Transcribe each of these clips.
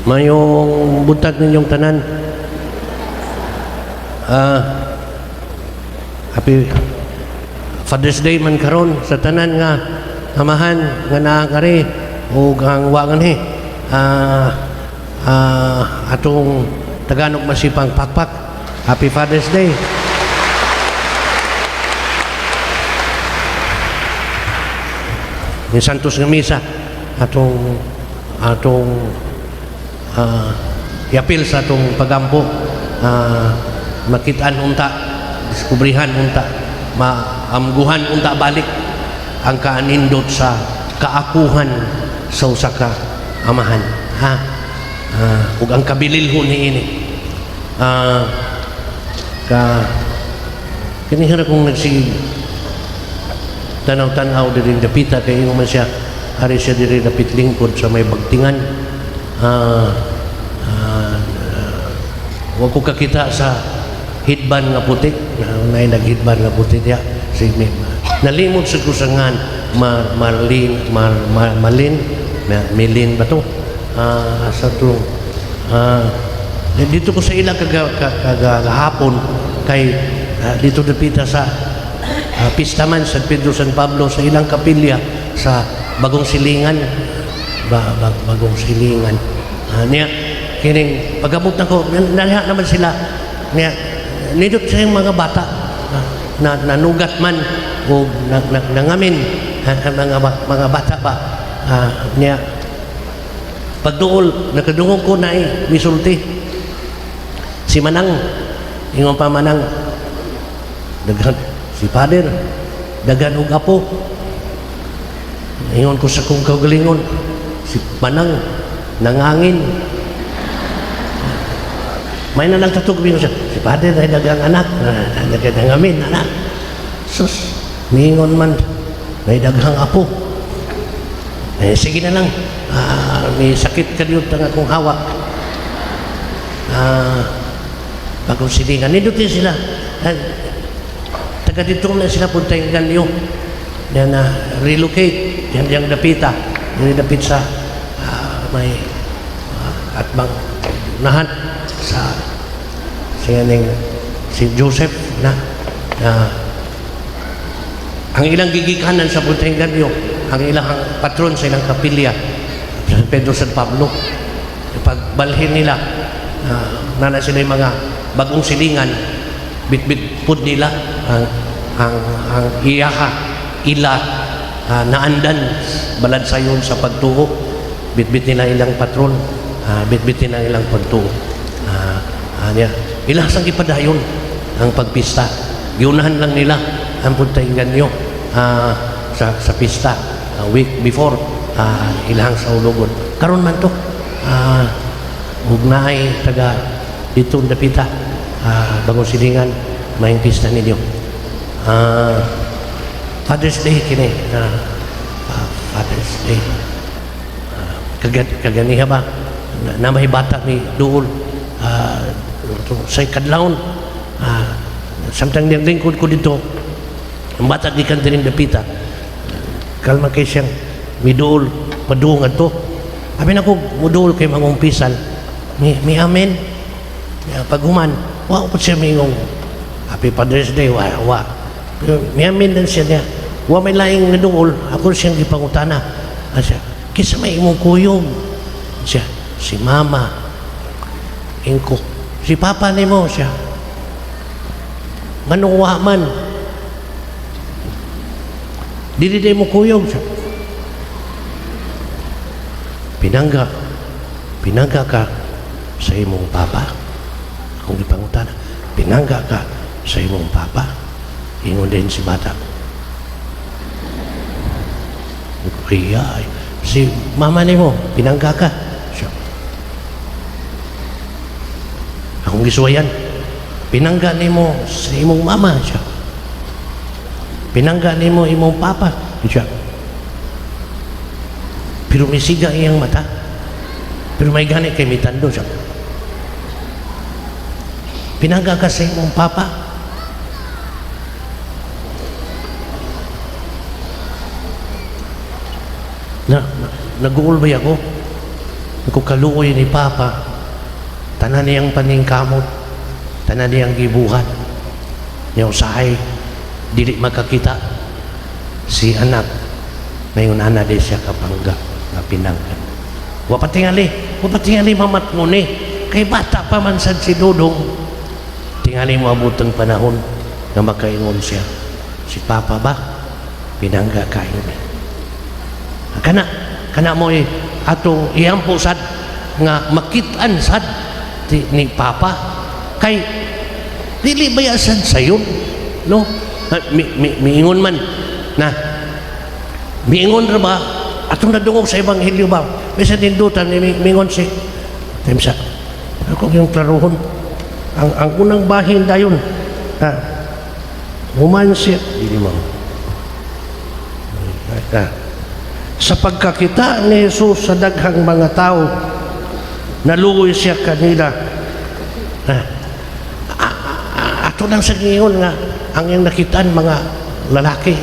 Mayong buntag ninyong tanan. Happy Father's Day man karon sa tanan nga amahan nga naa kari ug ang wa nganhi. Atong Tagalog masipang pakpak. Happy Father's Day. Ni Santos nga misa atong atong iapil sa atong pagampo, makitaan unta, diskubrihan unta, maamguhan unta balik ang kaanindot sa kaakuhan sa usa ka amahan, ha, ug ang kabililhon niini. Ka kanihira kong nagsige tanaw-tanaw diri dapita kay ingon man siya, ari siya diri dapit lingkod sa may bagtingan. Wa ko kakita sa headband nga puti na nay nag-headband nga puti diya si nalimot sa kusangan ma, Marlin Mar, Mar, Malin Milin ba to, sa to, dito ko sa ilang kagahapon kay dito dapita sa pista man San Pedro San Pablo sa ilang kapilya sa Bagong Silingan ba, Bagong Silingan. Niya kining pagabot nako, naliha naman sila niya, nindot sa mga bata na nanugat man o nangamin mga mga bata ba. Niya pagduol nakadungog ko na eh, misulti si Manang, ingon pa Manang, daghan si Father, daghan og apo. Ingon ko sa kong kaugalingon, si Manang nangangin, may na lang tatug siya, si Father ay daghang anak, daghang nangamin anak. Sus, ningon man may daghang apo. Eh, sige na lang, may sakit ka dito ang akong hawak. Bagong Silingan nindutin sila. Taga dito na sila punta yung ganyo yan na relocate yan yang dapita yan dapit sa may atbang unahan sa siya ning si Joseph na, na ang ilang gigikanan sa Punta Ganyo, ang ilang patron sa ilang kapilya San Pedro San Pablo. Pagbalhin nila, nana sila yung mga Bagong Silingan, bitbit pud nila ang iyaha ila, naandan balad sayon sa pagtuo. Bitbit nila ilang patron, bitbit nila ilang pagtuo. Niya ilang sang gipadayon ang pagpista, giunahan lang nila ang Punta Ganyo sa pista, week before, ilang sa ulogon karon man to. Ug naay taga dito dapita, Bagong Silingan, maayong pista ninyo. Father's Day kini, Father's Day. Kaganiha ba na may bata ni duol sa kadlawon, samtang lingkod ko dito, ang bata gikan din dapita, kalma kay siyang miduol paduong adto. Abi nako, muduol kay mangumpisal, mi amen. Ya, paghuman wa ko siya mingong Happy Father's Day, wa wa. Pero mi amen din siya niya. Wa may laing naduol, ako siyang gipangutana. Siya, kinsa may imong kuyog? Siya, si mama. Ingko, si papa nimo? Siya, nganong wa man? Dili day mo kuyog siya. Pinangga, pinangga ka sa imong papa? Kung ipangutana, pinangga ka sa imong papa? Ingon din si bata. Iya, si mama nimo, pinangga ka? Siya. Akong gisuwayan, pinangga nimo sa imong mama? Siya. Pinangga nimo imong papa? Siya. Pero misiga iyang mata. Pero may gani kay mitando siya. Pinangga ka sa imong papa? Na, na, naguol ba ako? Kung kaluoy ni Papa, tanan niyang paningkamot, tanan niyang gibuhat, niya usahay, dili makakita si anak, ngayon ana di siya kapangga, nga pinangga. Wa pa tingali mamat mo ni, kay bata pa man sad si Dudong, tingali mo abot ang panahon nga makaingon siya, si Papa ba, pinangga kayo ni. Kana, kana mo eh, atong iampo sad nga makitaan sad ni Papa kay dili baya sad sayon, no? Ah, mi, mi, miingon man na miingon ra ba atong nadungog sa ebanghelyo ba, bisan nindutan ni miingon si time sa ako yung klaruhon ang unang bahin dayon ha, human siya dili mo ha. Sa pagkakita ni Jesus sa daghang mga tao, naluoy siya kanila. Ha. Ato lang sa giingon nga ang iyang nakitaan mga lalaki,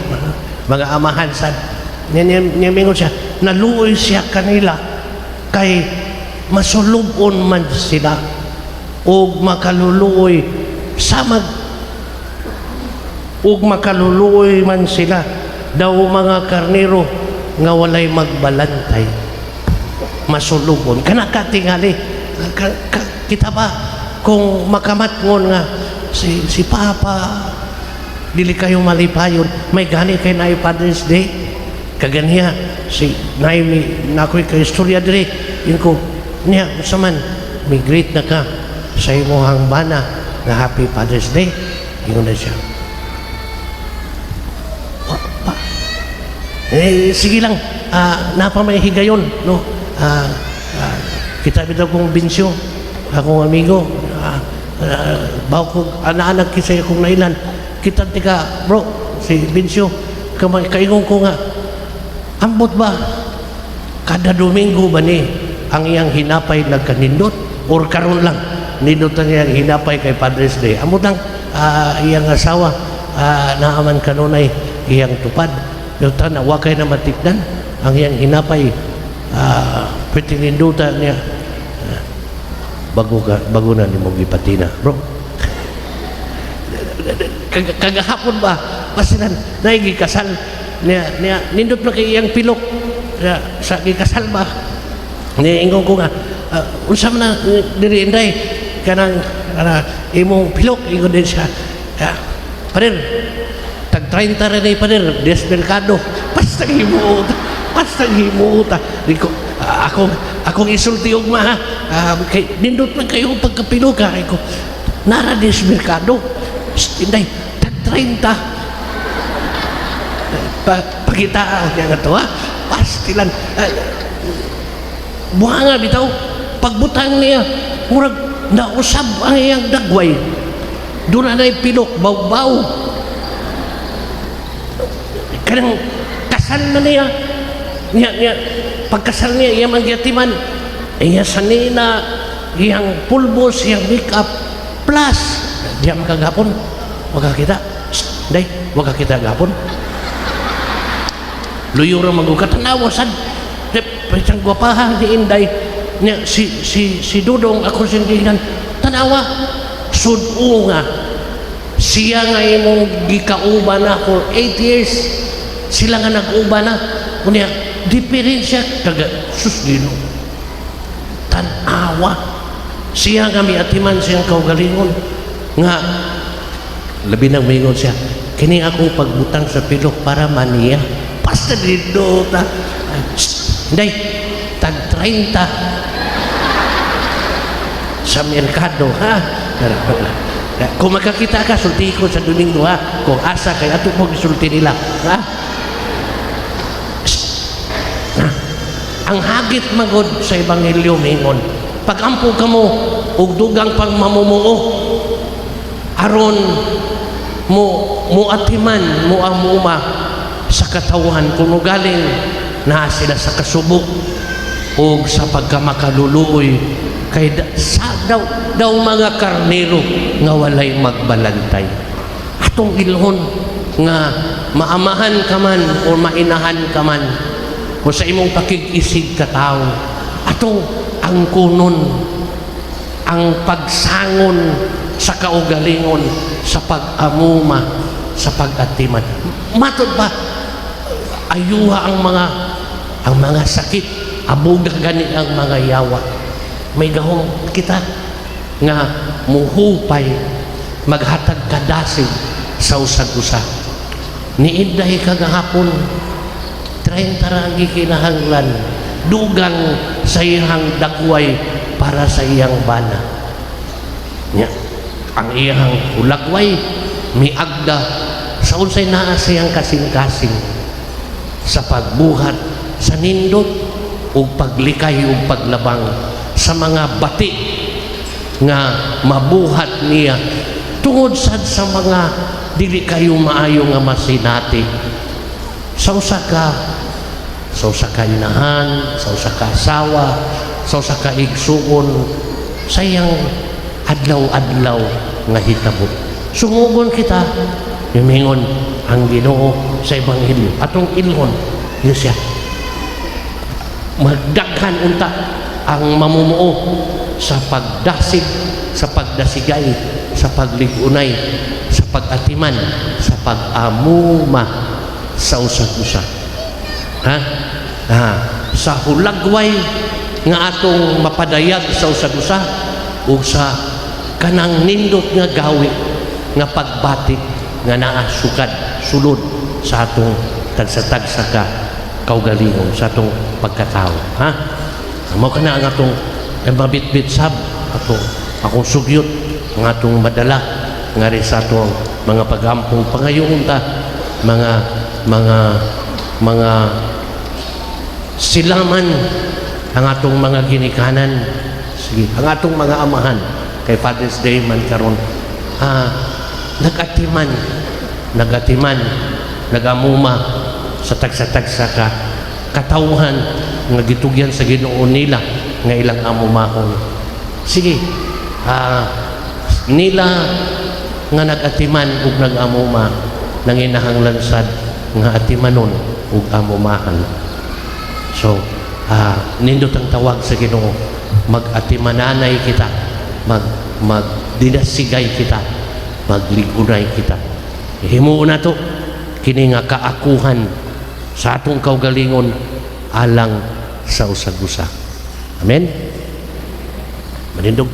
mga amahan sad. Niya mingon siya, naluoy siya kanila kay masulubon man sila ug makaluluoy samag ug makaluluoy man sila daw mga karnero nga walay magbalantay. Masulubon kana ka tingali kita ba kung makamatngon nga si Papa dili kayo malipayon, may gani kay naay Father's Day kaganiha si naay mi nakoy ka istorya diri inko niya unsa man mi greet na ka sa imong bana nga Happy Father's Day. Ingon na siya, "Wa pa." Eh, sige lang, napa may higayon, no? Kita bitaw kong binsyo, akong amigo, bawo ko, ana-anak kisay akong nailan, kita tika, bro, si Binsyo, kamay, kaingon ko nga, ambot ba, kada Domingo ba ni, ang iyang hinapay nagkanindot, or karon lang, nindot ang iyang hinapay kay Padres Day? Ambot lang, iyang asawa, naaman kanunay, iyang tupad, pero tana, wa kay na matikdan, ang iyang hinapay, pwede ninduta niya, bago ka, bago na nimo gipatina, bro. Kagahapon ba, basilan, naigi kasal, niya, nindot na kay iyang pilok, niya, sa gikasal ba, niya ingon ko nga, unsa man na, diri inday, kanang, kana, imong pilok, ingon din siya, pader, tag 30 rin eh, pader, des merkado, basta himuta, di ko, akong isulti og ma, ha, kay, nindot man kayo pagkapilok, ha, ko, nara des merkado, shh, inday, tag 30, pakita niya nga to, ha, pastilan, buhanga bitaw, pagbutang niya, murag, nausab ang iyang dagway, doon na na'y pilok, baw-baw, kanang kasal na niya, pagkasal niya, iya man giatiman, iya sanina, iyang pulbos, iyang makeup, plus, diya makagapon, wakakita, shh, day, wakakita gapon, luyo ra maguka, tanawa sad, isang gwapaha ni Inday, niya, si Dudong, ako siyang tanawa, sudo nga, siya nga imong gikauban na for 8 years, sila nga nag-uban na, kunya, diferensya, kaga, sus Ginoo, tanawa, siya nga miatiman siyang kaugalingon, nga, labi nang mingon siya, kini akong pagbutang sa pilok para maniya, basta dito, ta, shh, hindi, tag 30 sa merkado, ha? Kung makakita ka, sulti ko sa Domingo, ha? Kung asa kay ato mo gisulti nila, ha? Shh. Ha? Ang hagit magod sa ebanghelyo mingon, pagampo kamo og dugang pagmamumuo aron mo muatiman mo amuma sa katawhan kung galing naa sila sa kasubo o sa pagkamakaluluoy kay sa daw mga karnero nga walay magbalantay. Atong ilhon nga maamahan ka man o mainahan ka man o sa imong pakig-isig ka tao atong Ang kunon ang pagsangon sa kaugalingon, sa pag-amuma, sa pag-atiman. Matod ba ayuha ang mga sakit, abuga gani ang mga yawa? May gahom kita nga muhupay, maghatag kadasig sa usag-usa. Niinday kagahapon, 30 ra ang gikinahanglan, dugang sa iyang dagway para sa iyang bana. Nya, ang iyang hulagway miagda sa unsay naa sa iyang kasing-kasing sa pagbuhat sa nindot ug paglikay ug paglabang sa mga bati nga mabuhat niya tungod sad sa mga dili kayo maayo nga masinati sa usa ka inahan, sa usa ka asawa, sa usa ka igsuon, sa iyang adlaw-adlaw nga hitabo. Sungugon kita, yumingon ang Ginoo sa Ebanghelyo. Atong ilhon, yun siya. Magdaghan unta ang mamumuo sa pagdasig, sa pagdasigay, sa pagligunay, sa pag-atiman, sa pag-amuma sa usag-usa. Ha? Ha? Sa hulagway nga atong mapadayag sa usag-usa ug sa kanang nindot nga gawi nga pagbati nga naa sukad sulod sa atong tagsa-tagsa ka kaugalingon, sa atong pagkatao, ha? Mao kana ang atong mabitbit sab, atong akong sugyot ang atong madala ngari sa atong mga pag-ampong. Pangayoon ta mga silaman ang atong mga ginikanan, sige, ang atong mga amahan, kay Father's Day man karon, nagatiman, nagatiman, nagamuma sa tagsa-tagsa ka katawhan nga gitugyan sa Ginoo nila nga ilang amumahon. Sige, nila nga nagatiman ug nagamuma, nanginahanglan sad nga atimanon ug amumahan. So, nindot ang tawag sa Ginoo. Mag-atimananay kita, magdinasigay kita, magligunay kita. Himuon nato kini nga kaakuhan sa atong kaugalingon alang sa usag-usa. Amen. Manindog.